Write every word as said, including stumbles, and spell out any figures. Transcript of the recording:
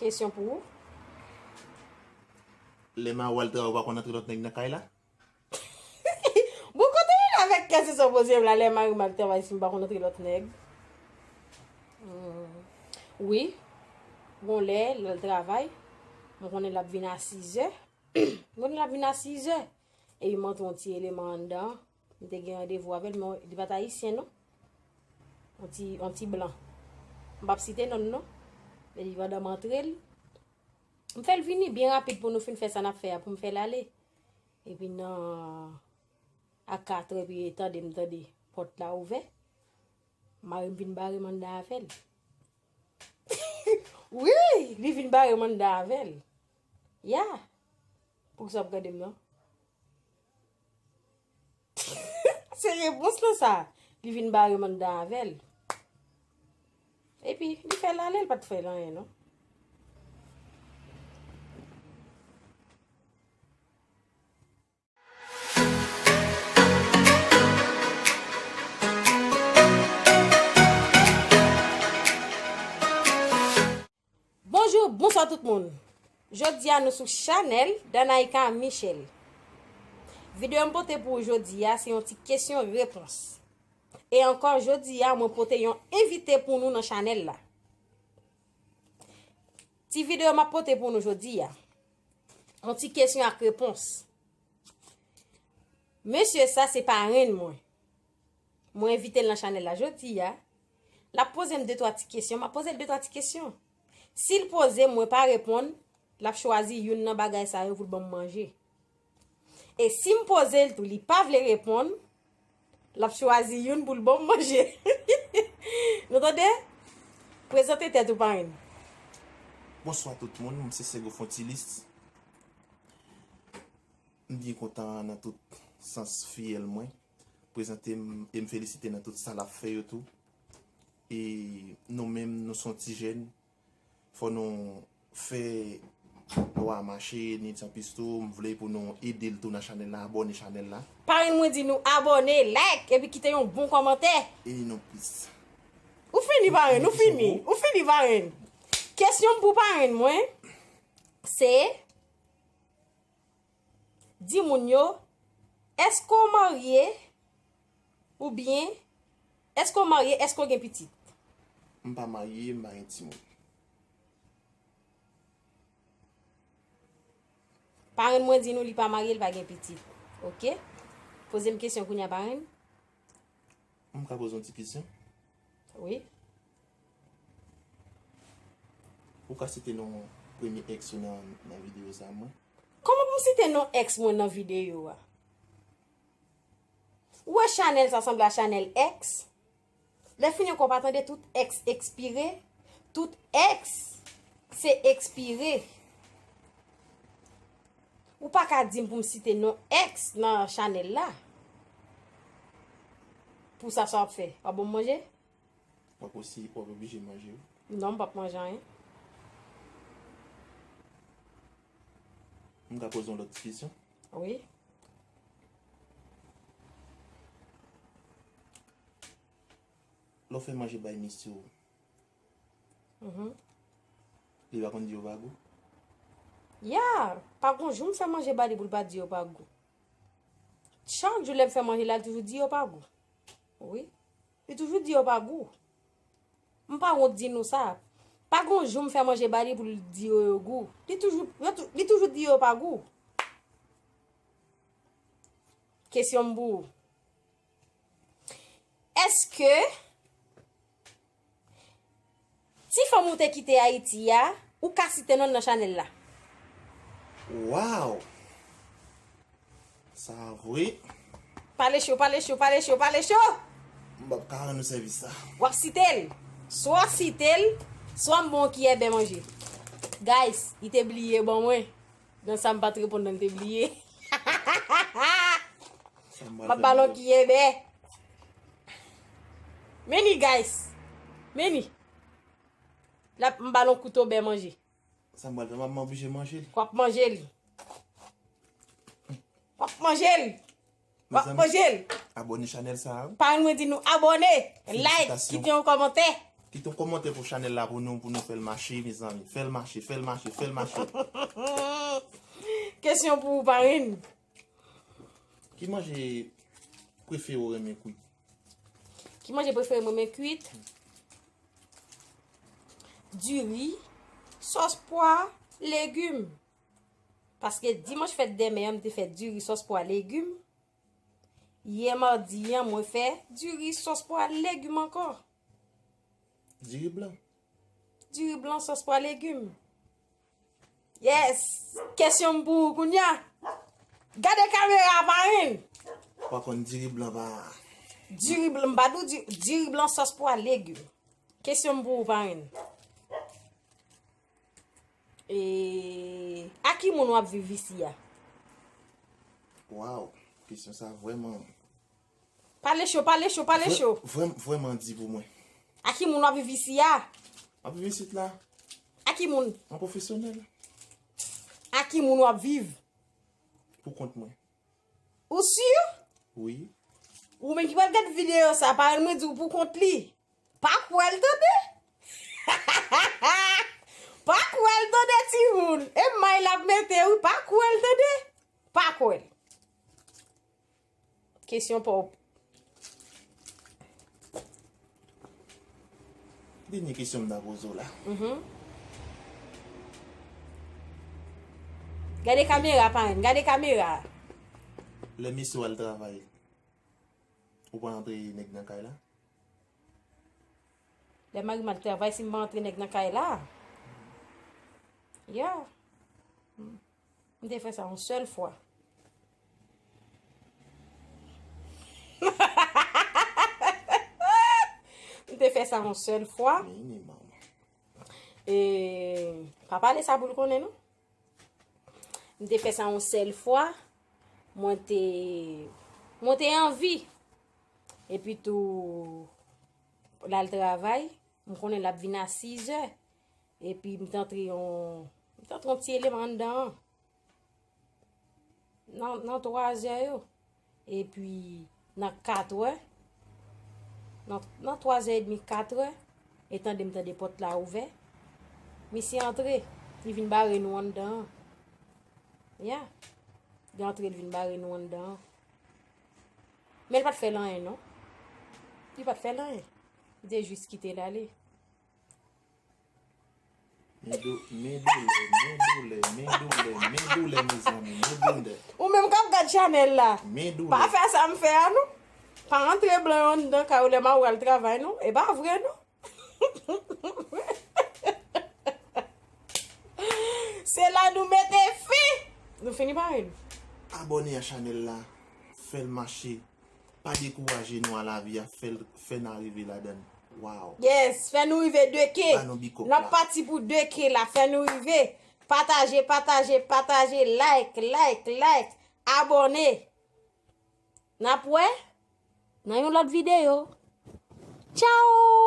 Kesyon pou ou. Lè mari w al travay, ou pa konn antre lòt nèg nan kay la? Bon, kote vin avèk kesyon sa w poze m la, lè mari m al travay si m pa konn antre lòt nèg? Hmm. Wi. Bon, lè l al travay, mwen konnen l ap vin a sizè. Mwen konnen l ap vin a sizè. Epi m antre yon ti eleman anndan. M te gen randevou avè l, men li pa t ayisyen, non. Yon ti, yon ti blan. M p ap site non l, non. Epi pandan m antre l, m fè l vini byen rapid pou nou fin fè sa n ap fè a, pou m fè l ale. Epi nan, a katrè, epi tande m tande pòt la ouvè. Mari m vin bare m anndan avè l. Wi, li vin bare m anndan avè l. Ya. Poukisa w ap gade m nan? Se repons lan sa. Li vin bare m anndan avè l. Epi, li fè l ale, l pa t fè l anyen, non. Bonjou, bonswa tout moun. Jodi a nou sou chanèl Danaïka Michel. Videyo m pote pou ou jodi a se yon ti kesyon repons. E ankò jodi a mwen pote yon envite pou nou nan chanèl la. Ti videyo m ap pote pou nou jodi a, yon ti kesyon ak repons. Mesye sa se parenn mwen. Mwen envite l nan chanèl la jodi a. L ap poze m de twa ti kesyon, m ap poze l de twa ti kesyon. Si l poze m, mwen pa reponn, l ap chwazi youn nan bagay sa yo pou l ban m manje. E si m poze l tou, li pa vle reponn, l ap chwazi youn pou l ban m manje. Nou tande? Prezante tèt ou, parenn. Bonswa tout moun, m se Sego Fontilis. M byen kontan nan tout sans fiyèl mwen. Prezante m e m felisite nan tout sa l ap fè yo tou. E nou menm, nou se yon ti jèn. Fò nou fè lwa mache, ni Tanpis tou. M vle pou nou ede l tou nan chanèl la, abòne chanèl la. Parenn mwen di nou abòne, like, epi kite yon bon kòmantè. E non plis. Ou fini, parenn, ou fini. Ou fini, parenn. Kesyon m pou parenn mwen, se, di moun yo, èske w marye oubyen èske w marye, èske w gen pitit? M pa marye, m pa gen timoun. Parenn mwen di nou li pa marye, li pa gen pitit. Oke? Poze m kesyon kounye a, parenn. M ka poze yon ti kesyon? Wi. Ou ka site non premye èks ou nan, nan videyo sa a, mwen? Kòman pou m site non èks mwen nan videyo a? Ou wè chanèl sa sanble a chanèl èks? Lè fini ankò, pa tande tout èks ekspire. Tout èks se ekspire. Ou pa ka di m pou m site non èks nan chanèl la. Pou sa, sa w ap fè? W ap ban m manje? W ap osi, w ap oblije manje wi. Non, m p ap manje anyen. M ka poze yon lòt ti kesyon? Wi. Lè w fè manje bay mesye w, mhm, li pa konn di yo pa gou? Ya, pa gon jou m fè manje ba li pou l pa di yo pa gou. Chak jou lè m fè manje la, li toujou di yo pa gou. Wi. Li toujou di yo pa gou. M pa wont di nou sa. Pa gon jou m fè manje ba li pou l di yo, yo gou. Li toujou, yo tou-, li toujou di yo pa gou. Kesyon m pou ou. Èske ti fanm ou te kite Ayiti a, ou ka site non l nan chanèl la? Waw! Sa vre. Pale cho, pale cho, pale cho, pale cho! M p ap ka rann ou sèvis sa. W ap site l. Swa w site l, swa m ba w yon kiyè bè manje. Guys, li te bliye ban mwen. Nan sa m pa t reponn nan, li te bliye. M ap ba l yon kiyè bè. Men li, guys. Men li. La, m ba l yon kouto bè manje. Sa m pral fè, m ap oblije manje l. W ap manje l. W ap manje l. W ap manje l. Abòne chanèl sa a wi. Parenn mwen di nou abòne, like, kite yon kòmantè. Kite yon kòmantè pou chanèl la pou nou, pou nou fè l mache, mezanmi. Fè l mache, fè l mache, fè l mache. Kesyon pou ou, parenn. Ki manje prefere w renmen kwit? Ki manje prefere mwen renmen kwit? Diri, sòs pwa, legim. Paske dimanch fèt dèmen an, m te fè diri, sòs pwa, legim. Yè madi an, mwen fè diri, sòs pwa, legim ankò. Diri blan. Diri blan, sòs pwa, legim. Yes! Kesyon m pou ou kounye a. Gade kamera, parenn. Pa konn diri blan pa. Diri blan, m pa di w di- diri blan, sòs pwa, legim. Kesyon m pou ou, parenn. E a ki moun w ap viv isi a? Waw, kesyon sa vrèman. Pale cho, pale cho, pale cho. Vrèman di pou mwen. A ki moun w ap viv isi a? M ap viv isit la. A ki moun? Mwen pwofesyonèl. A ki moun w ap viv? Pou kont mwen. Ou si? Wi. Ou menm ki pral gade videyo sa, parenn mwen di w pou kont li. Pa kwè l tande. Pa kwè l tande, timoun. E may l ap mete, wi, pa kwè l tande. Pa kwè l. Kesyon pa w. Dènye kesyon m ta poze w la. Mhm. Gade kamera, parenn. Gade kamera. Lè mesye w al travay, ou pa antre nèg nan kay la? Lè mari m al travay, si m pa antre nèg nan kay la. Yeah. M te fè sa yon sèl fwa. M te fè sa yon sèl fwa. Minimum. E pa pale sa pou l konnen, non. M te fè sa yon sèl fwa. Mwen te, mwen te anvi. Epi tou, l al travay. M konnen l ap vin a sizè. Epi m t antre yon, m t antre yon ti eleman anndan an. Nan, nan twazè yo. Epi nan katrè, nan, nan twazè edmi, katrè, e tande m tande pòt la ouvè. Misye antre, li vin bare nou anndan an. Ya. Li antre, li vin bare nou anndan an. Men l pa t fè l anyen, non. Li pa t fè l anyen. Li te jis kite l ale. Men dou, men doulè, men doulè, men doulè, men doulè, mezanmi, men doulè. Ou menm k ap gad chanèl la. Men doulè. Pa fè sa m fè a, non. Pa antre blan yo anndan kay ou lè mari w al travay, non. E pa vre, non. Se la nou mete fen. Nou fini, parenn. Abòne a chanèl la. Fè l mache. Pa dekouraje nou a lavi a. Fè l, fè n arive ladan l. Wow. Yes, fè nou rive de K. Ba nou big up N ap la. Pati pou de K la, fè nou rive. Pataje, pataje, pataje, like, like, like. Abòne. N ap wè nan yon lòt videyo. Tchao!